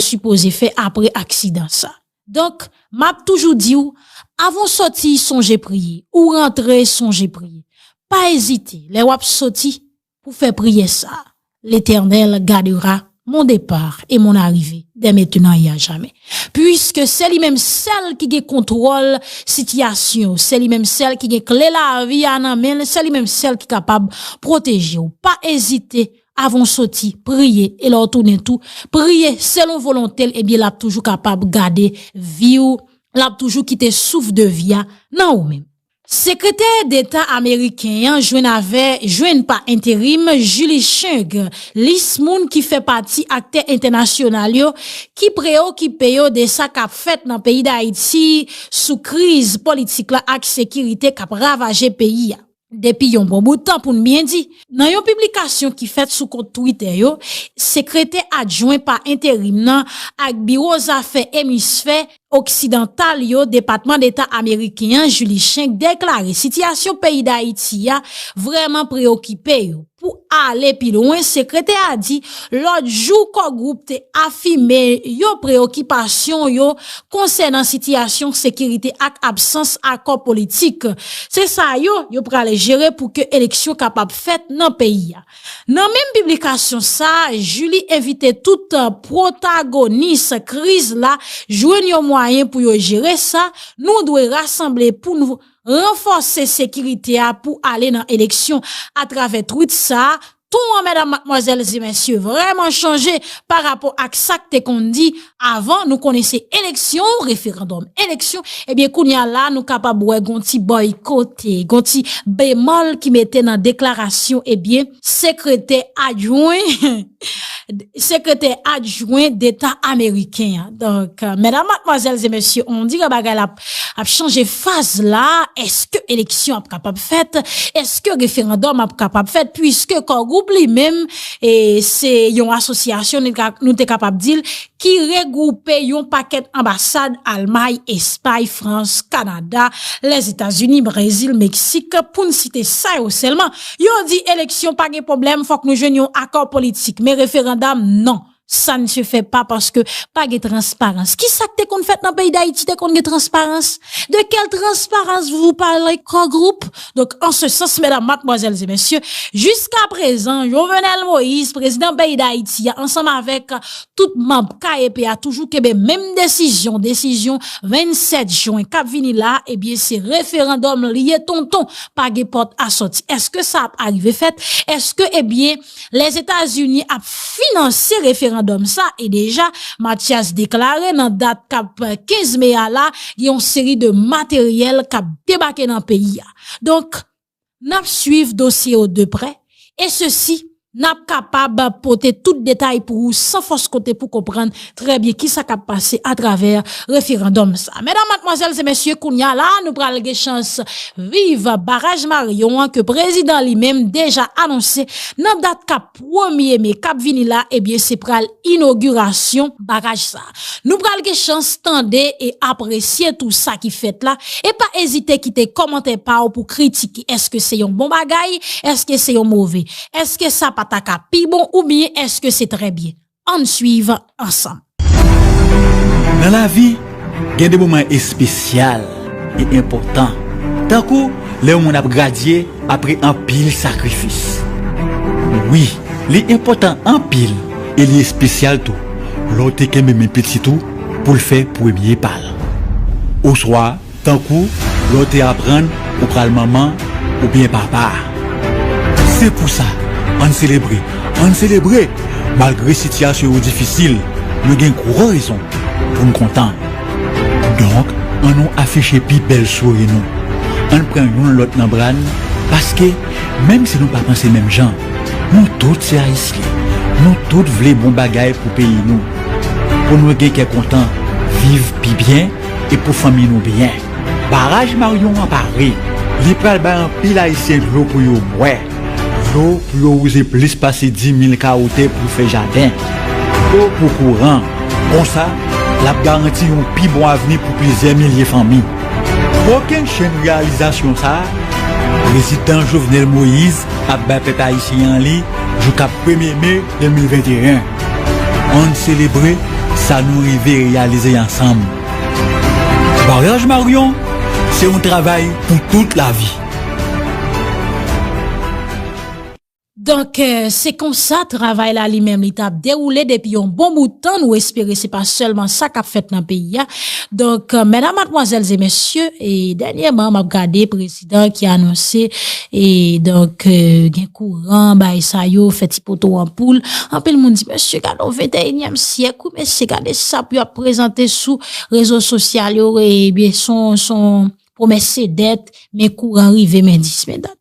sipoze fè apre aksidan sa. Donk, m ap toujou di w, avan w sòti, sonje priye. Ou rantre, sonje priye. Pa ezite, lè w ap sòti, pou fè priyè sa a. L'Éternel gardera mon départ et mon arrivée dès maintenant et à jamais. Puiske se li menm sèl ki gen kontwòl sitiyasyon, se li menm sèl ki gen kle lavi a nan men l, se li menm sèl ki kapab pwoteje w. Pa ezite, avan w sòti, priye, e lè w tounen tou, priye selon volonte l, ebyen, l ap toujou kapab gade vi w, l ap toujou kite souf de vi a nan ou menm. Sekretè Deta ameriken an jwenn avè, jwenn pa enterim, Julie Cheng, lis moun ki fè pati aktè entènasyonal yo ki preyokipe yo de sa k ap fèt nan peyi Dayiti sou kriz politik la ak sekirite k ap ravaje peyi a depi yon bon bout tan, pou n byen di. Nan yon piblikasyon ki fèt sou kont Twitter yo, sekretè adjwen pa enterim nan ak Biwo Zafè Emisfè Oksidantal yo, Depatman Deta ameriken an, Julie Cheng, deklare sitiyasyon peyi Dayiti a vrèman preyokipe yo. Pou ale pi lwen, sekretè a di, lòt jou, Core Group te afime yo preyokipasyon yo konsènan sitiyasyon sekirite ak absans akò politik. Se sa yo, yo pral jere pou ke eleksyon kapab fèt nan peyi a. Nan menm piblikasyon sa, Julie envite tout pwotagonis kriz la jwenn yon mwayen pou yo jere sa. Nou dwe rasanble pou nou ranfòse sekirite a pou ale nan eleksyon. Atravè twit sa, ton an, medam, madmwazèl e mesye, vrèman chanje pa rapò ak sa k te konn di avan. Nou konnen se eleksyon, referandòm, eleksyon. Ebyen, kounye a la, nou kapab wè gon ti bòykote, gon ti bemòl ki mete nan deklarasyon, ebyen, sekretè adjwen, sekretè adjwen Deta ameriken an. Donk, medam, madmwazèl e mesye, on dirait bagay la ap chanje faz la. Èske eleksyon ap kapab fèt? Èske referandòm ap kapab fèt? Puiske Core Group li menm, e, se yon asosyasyon, nou ka, nou te kapab di l, ki regwoupe yon pakèt anbasad Almay, Espay, Frans, Kanada, Lèzetazini, Brezil, Meksik, pou n site sa yo sèlman. Yo di eleksyon pa gen pwoblèm, fòk nou jwenn yon akò politik. Men referandòm, non. Ça ne se fait pas paske pa gen transparans. Kisa k te konn fèt nan peyi Dayiti te konn gen transparans? De quelle transparence vous parlez, Core Group? Donk, an se sans, medam, madmwazèl e mesye, jiska prezan, Jovenel Moïse, prezidan peyi Dayiti a, ansanm avèk tout manm K E P a, toujou kenbe menm desizyon, desizyon vennsèt jen k ap vini la, ebyen, se referandòm li ye, tonton, pa gen pòt a sòti. Èske sa ap arive fèt? Èske, ebyen, Lèzetazini ap finanse referandòm referandòm sa, e deja, Mathias deklare nan dat k ap kenz me a la, gen yon seri de materyèl k ap debake nan peyi a. Donk, n ap swiv dosye yo de prè, e sesi, n ap kapab pote tout detay pou ou san fòs kote pou konprann trè byen kisa k ap pase atravè referandòm sa. Medam, madmwazèl e mesye, kounye a la, nou pral gen chans viv baraj Marion an ke prezidan li menm deja anonse nan dat k ap premye me k ap vini la, ebyen, se pral inogirasyon baraj sa. Nou pral gen chans tande e apresye tou sa ki fèt la, e pa ezite kite kòmantè pa w pou kritike. Èske se yon bon bagay? Èske se yon move? Èske sa pa ta ka pi bon oubyen èske se trè byen? Ann swiv ansanm. Nan lavi, gen de moman espesyal e enpòtan, tankou lè yon moun ap gradye apre anpil sakrifis. Wi, li enpòtan anpil e li espesyal tou lè w te kenbe men pitit ou pou l fè premye pa l. Oswa, tankou lè w te aprann ou pral manman oubyen papa. Se pou sa, ann selebre, ann selebre! Malgre sitiyasyon yo difisil, nou gen gwo rezon pou n kontan. Donk, ann nou afiche pi bèl souri nou. Ann pran youn lòt nan bra n, paske, menm si nou pa panse menm jan, nou tout se Ayisyen. Nou tout vle bon bagay pou peyi nou. Pou nou gen kè kontan, viv pi byen, e pou fanmi nou byen. Baraj Marion an pare. Li pral bay anpil Ayisyen dlo pou yo bwè. Dlo pou yo wouze plis pase dis mil kawo tè pou fè jaden. Dlo pou kouran. Konsa, l ap garanti yon pi bon avni pou plizyè milye fanmi. Kokennchenn reyalizasyon sa a, Prezidan Jovenel Moïse ap bay pèp ayisyen an li jouka premye me de mil venteyen. Ann selebre sa nou rive reyalize ansanm. Baraj Marion, se yon travay pou tout lavi. Donk, eh, se konsa travay la li menm li t ap dewoule depi yon bon bout tan. Nou espere se pa sèlman sa k ap fèt nan peyi a. Donk, eh, medam, madmwazèl e mesye, e dènyèman, m ap gade prezidan ki anonse, e donk, eh, gen kouran, bagay sa yo, fè ti poto anpoul. Anpil moun di, "Mesye, gade yon venteyinyèm syèk, wi, mesye, gade sa pou y ap prezante sou rezo sosyal yo, ebyen, son, son pwomès se dèt, men kouran rive, men dis, men dat."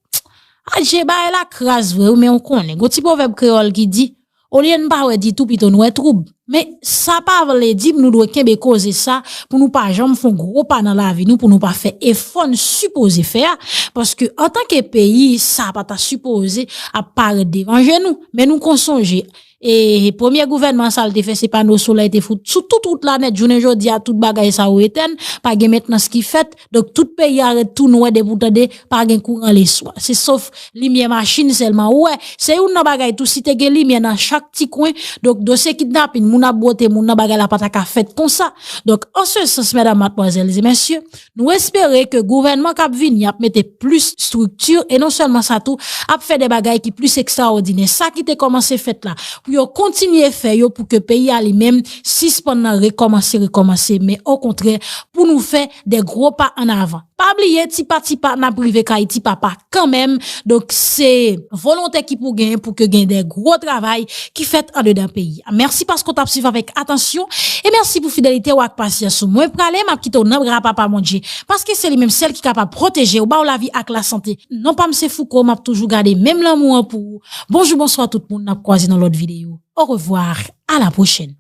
Adje, bagay la kraz vre, wi, men ou konnen. Gon ti pwovèb kreyòl ki di, olye n pa wè ditou, pito n wè twoub. Men sa pa vle di nou dwe kenbe koze sa pou nou pa janm fè yon gwo pa nan lavi nou, pou nou pa fè efò n sipoze fè a. Paske antanke peyi, sa pa ta sipoze ap parèt devan je nou. Men nou konn sonje, e premye gouvènman sa l te fè, se pano solèy te fout sou tout wout la nèt. Jounen jodi a, tout bagay sa yo etèn, pa gen mentnans ki fèt. Donk, tout peyi a ret tou nwè depi w tande pa gen kouran leswa. Se sof limyè machin sèlman ou wè. Se youn nan bagay tou, si te gen limyè nan chak ti kwen, donk, dosye kidnapin, moun ap bwote moun nan, bagay la pa ta ka fèt konsa. Donk, an se sans, medam, madmwazèl e mesye, nou espere ke gouvènman k ap vini ap mete plis estrikti, e non sèlman sa tou, ap fè de bagay ki plis ekstraòdinè. Sa ki te kòmanse fèt la, pou yo kontinye fè yo, pou ke peyi a li menm sispann nan rekòmanse, rekòmanse, men okontrè, pou nou fè de gwo pa an avan. Pa bliye, ti pa, ti pa, n ap rive kay ti papa kanmenm. Donk, se volonte ki pou genyen pou ke gen de gwo travay ki fèt andedan peyi a. Mèsi paske w t ap swiv avèk atansyon e mèsi pou fidelite w ak pasyans ou. Mwen prale, m ap kite w nan bra Papa Bondye, paske se li menm sèl ki kapab pwoteje w, ba w lavi ak lasante. Non pa m se Fouco, m ap toujou gade menm lanmou an pou ou. Bonjou, bonswa tout moun, n ap kwaze nan lòt videyo. Au revoir, à la prochaine.